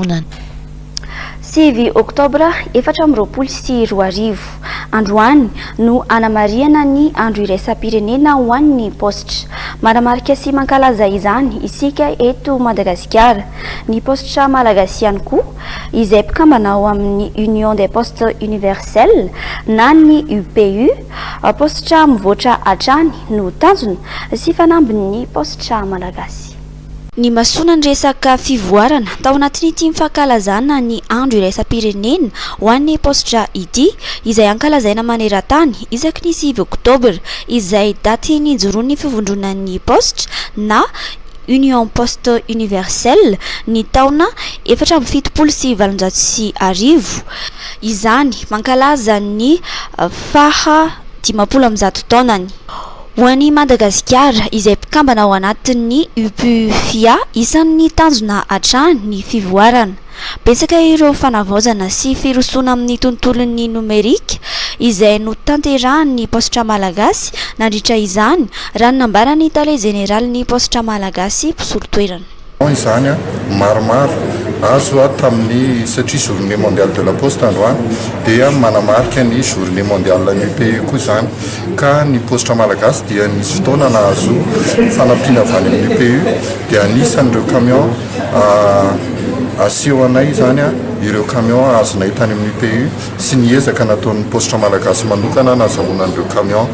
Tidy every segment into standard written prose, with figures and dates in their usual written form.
Fiangonana. 9 oktobra 2024, androany no anamarihana ny andro iraisam-pirenena ho an'ny paositra. Manamarika sy mankalaza izany isika eto Madagasikara. Ny paositra malagasy ihany koa, izay mpikambana ao amin'ny Union des Postes Universelles na ny UPU. Paositra mivoatra hatrany no tanjona sy fanambin'ny paositra malagasy. Nimasoana ny resaka fivoarana tao anatin'ity fankalazana ny andro iraisam-pirenena ho an'ny paositra ity, izay ankalazaina maneran-tany isaky ny 9 oktobra, izay daty nijoroan'ny fivondronan'ny paositra na Union Poste Universelle ny taona 1874. Izany mankalaza ny faha 150 taonany. Ho an'i Madagasikara, izay mpikambana ao anatin'ny UPU-FIA, isan'ny tanjona hatrany ny fivoarana. Betsaka ireo fanavaozana sy firosoana amin'ny tontolon'ny nomerika izay notanterahan'ny paositra malagasy nandritra izany, raha ny nambaran'ny tale jeneralin'ny paositra malagasy mpisolo toerana. Izany maromaro azo tamin'ny, satria Journée mondiale de la poste androany, dia manamarika ny Journée mondiale ny UPU koa izany, ka ny paositra malagasy dia nisy fotoana nahazo fanampiana avy any amin'ny UPU, dia anisan'ireo camion aseho anay izany ireo camion azonay tany amin'ny UPU sy ny ezaka nataon'ny paositra malagasy manokana nazahoana an'ireo camion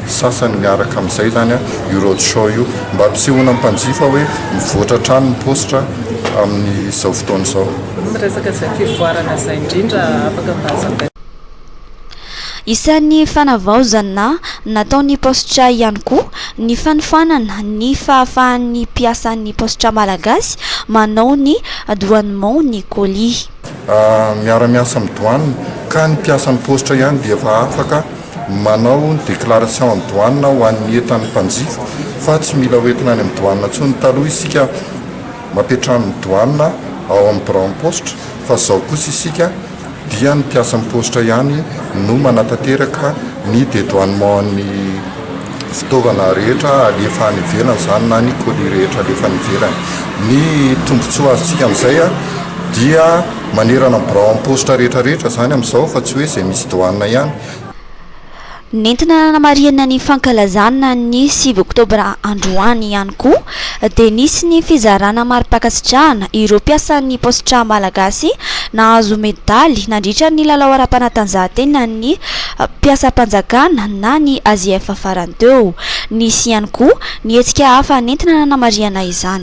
sasany. Miaraka amin'izay zany io road show io mba hampisehoana mpanjifa hoe mivoatra hatrany ny paositra amin'izao fotoana izao. Miresaka izay fivoarana izay indrindra, afaka mba hazavaina? Isan'ny fanavaozana nataon'ny paositra ihany koa ny fanofanana ny fahafahan'ny mpiasan'ny paositra malagasy manao ny dédouanement ny colis. Miara-miasa amin'ny douane, ka ny mpiasan'ny paositra ihany dia efa afaka manao ny déclaration amin'ny douane ho an'ny entan'ny mpanjifa, fa tsy mila hoentina any amin'ny douane intsony. Taloha isika mampiantrano ny douane ao amin'ny birao paositra, fa zao kosa isika dia ny mpiasan'ny paositra ihany no manatanteraka ny dédouanement ny fitaovana rehetra alefa any ivelany zany, na ny colis rehetra alefa any ivelany. Ny tombontsoa azontsika amin'izay dia manerana ny birao amin'ny paositra rehetrarehetra zany amin'izao, fa tsy hoe zay misy douane ihany. Nentina nanamarihana ny fankalazana ny 9 oktobra androany ihany koa dia nisy ny fizarana mari-pankasitrahana ireo mpiasan'ny paositra malagasy nahazo medaly nandritra ny lalao ara-panatanjahantena ny mpiasam-panjakana na ny AJF farany teo. Nisy ihany koa ny hetsika hafa nentina nanamarihana izany.